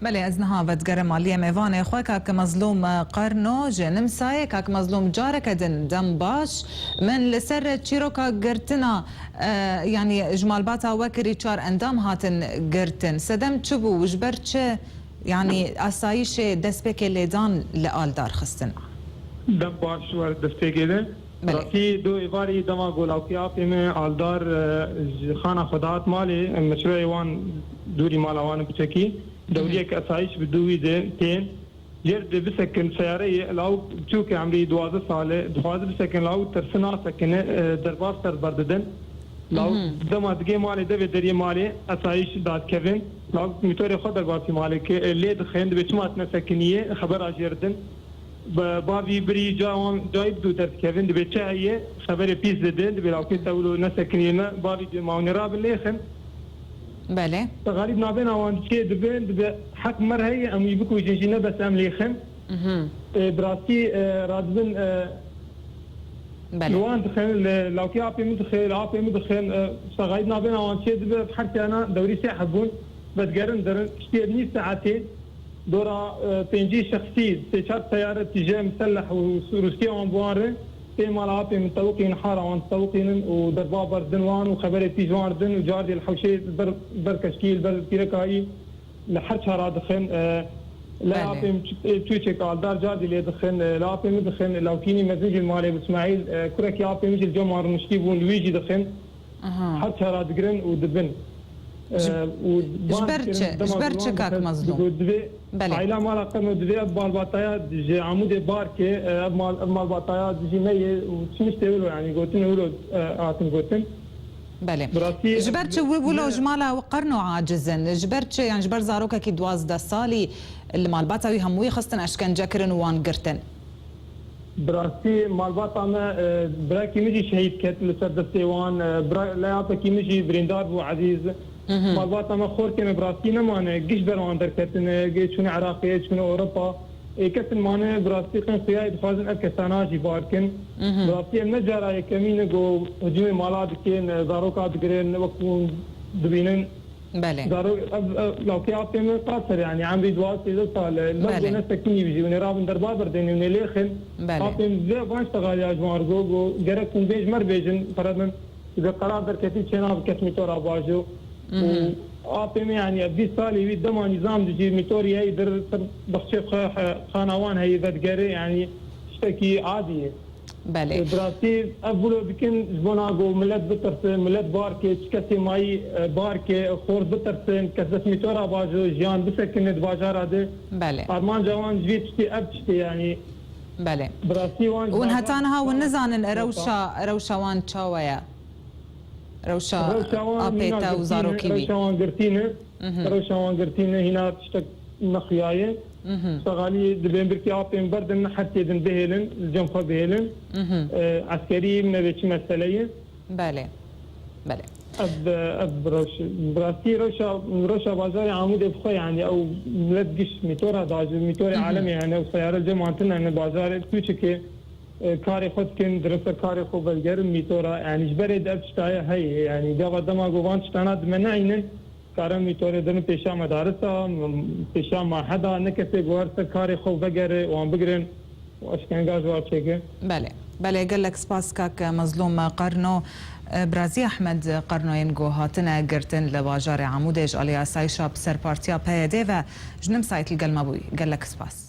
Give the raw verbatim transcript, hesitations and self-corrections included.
Belê, ez niha vedigerim aliyê mêvanê xwe, kak Mezlûm Qerno ji Nimsayê. Kak Mezlûm, careke din dem baş. Min li ser çîroka girtina, e, yanî ji malbata we kirî, çar endam hatin girtin. Sedem çi bû û ji ber çi, yanî asayîşê destpêkê lêdan li Aldar xistin? Dem baş wer destpêkê de. Belê. Rastî du êvarî dema ku lawkî apê min Aldar, e, ji xana xwe dihat malê, e, meşroyê wan dûrî mala wan biçekî, dewriyek asayîş bi dû wî de tên. Jêr dê bisekin seyareyê, lawik biçûk e, emrî duwazdeh sal e, dixwaze bisekin, lawik tirsin nasekine, e, derbas ser berdidin. Lawik dema digê malê, devê deriyê malê, asayîş dadikevin. Lawik mîtorê xwe derbasî malê ke, e, lê dixin, dibê çima tu nesekiniyê, xebera jêr din. Bi bavî birî ca wan cayî bi dû derdikevin, dibê çi heye, xeberê pîs didin, dibê lawkê te wilo nesekiniyê me, bavî dibê ma hûn ê rabin lêxin. Belê. Te xalîb navêna wan diçê dibin, dibê heq mer heye, em wî bikujin jî, ne bes em lêxin. Mhm. E, bi rastî, e, radibin, e, Belê. Li wan dixin, li lawkê apê min dixin, li apê min dixin, e, te xalîb navêna wan çê dibe, her seyana dewrî sê heb bûn, vedigerin derin, piştî nîv saetê, Dora, e, pêncî şexsî, sê çar teyare tije miseleh û Rûsî-, Rûsîya wan bi wan re tê mala apê min tewqîn, hara wan tewqînin û derba berdin wan û xeberê pî ji wan re din û cardê li hewşê ber, ber keşkî, li ber pîrekayî li her çara dixin. E, lê Belê. apê min çi-, e, tûçek aldar cardî lê dixin, e, lê apê min dixin, lawkînî mezin jî li malê bi Îsmaîl, e, kurekî apê min jî li cem wan rûniştî bûn, li wî jî dixin. Aha. Her çara digirin û dibin. Ji, Ee, û ji bar ber dikirin, çi? Ji dema ber çi, ziman kak dixin, Mezlûm? Digo divê Belê. Aîla mala Qerno divê ev malbataya ji Amûdê bar ke, e, ev mal, ev malbataya dijî me ye û çi miştê wilo, yanî gotin wilo, e, hatin gotin. Belê. Bi rastî Ji ber çi wî wilo ne ji mala Qerno aciz in? Ji ber çi? Yan ji ber zarokekî duwazdeh salî li malbata wî hemûyî xistin eşkence kirin û wan girtin? Bi rastî malbata me, e, birakî min jî şehîd ket li ser destê wan, e, bira-, leyapekî min jî birîndar bû ezîz. Mhm. Malbata me, xorkê me bi rastî nemane, giş ber wan derketine, gê çûne Iraqê, çûne Ewropa. Ê kesin mane bi rastî qin xuyayê dixwazin ev kesana jî bar kin. Mhm. Bi rastî em ne cara yekemî ne ku hicûmê mala dikin, e, zaroka digirin, wek hûn dibînin. Belê. Zarok, ev, ev, lawkê apê min qasir, yanî emrî duwazdeh sêzdeh sal e. Lewk Belê. Nesekinî bijî, hûn ê rabin derba berdênê, hûn ê lêxin. Belê. Apê min vê van ştexaliya ji wan re got, got, gerek hûn bê ji me re bêjin, pere min, dibe qerar derketî çênabe kes mîtora bajo. Mhm. Û apê min, yanî ev bîst salî wî dema nîzam dijî mîtorî heyî dir ser baxçê xwe, he, xana wan heyî vedigerê, yanî tiştekî adî ye. Belê. E, bi rastî ev wilo dikin ji bona ku milet bitirsin, milet bar ke, çi kesê mayî, e, bar ke, xort bitirsin, kes dest mîtora bajo, jiyan bisekine di bajara de. Belê. Armanca wan ji vê tiştê ev tiştê, yanî Belê. Bi rastî wan ji Hûn bajar heta niha hûn nizanin rewşa, rewşa wan çawa ye? Rewşa Rewşa wan apê hîna te û girtî ne, zarokî wî. Rewşa wan girtî ne, Mhm. rewşa wan girtî ne, hîna tiştek nexuyaye. Mhm. Şexalî dibên birkî apên berdin, her têdin bihêlin, li cem xwe bihêlin. Mhm. E, eskerî nebe çi mesele ye. Belê. Belê. Ev, ev rewş, bi rastî rewşa, rewşa bajarê Amûdê bi xwe, yanî ew milet giş mîtora da ji mîtorê Mhm. alemê, yanî ew seyare cem wan tune, yanî bajarê tûçikê, e, karê xwe dikin, dirin ser karê xwe vedigerin mîtora, yanî ji berê de ev tiştaye heye, yanî gava dema ku van tiştana dime neînin, Karin mîtorê dirin pêşa medarisa, m-, pêşa maheda, ne kesê ku her ser karê xwe vegere, wan bigirin û eşkenga ji wan çêkin. Belê. Belê, gelek spas kak Mezlûm Qerno. Birazî Ehmed Qerno yên ku hatine girtin li bajarê Amûdê ji alî asayîşa bi ser partiya P Y D ve ji Nimsayê li gel me bûyî. Gelek spas.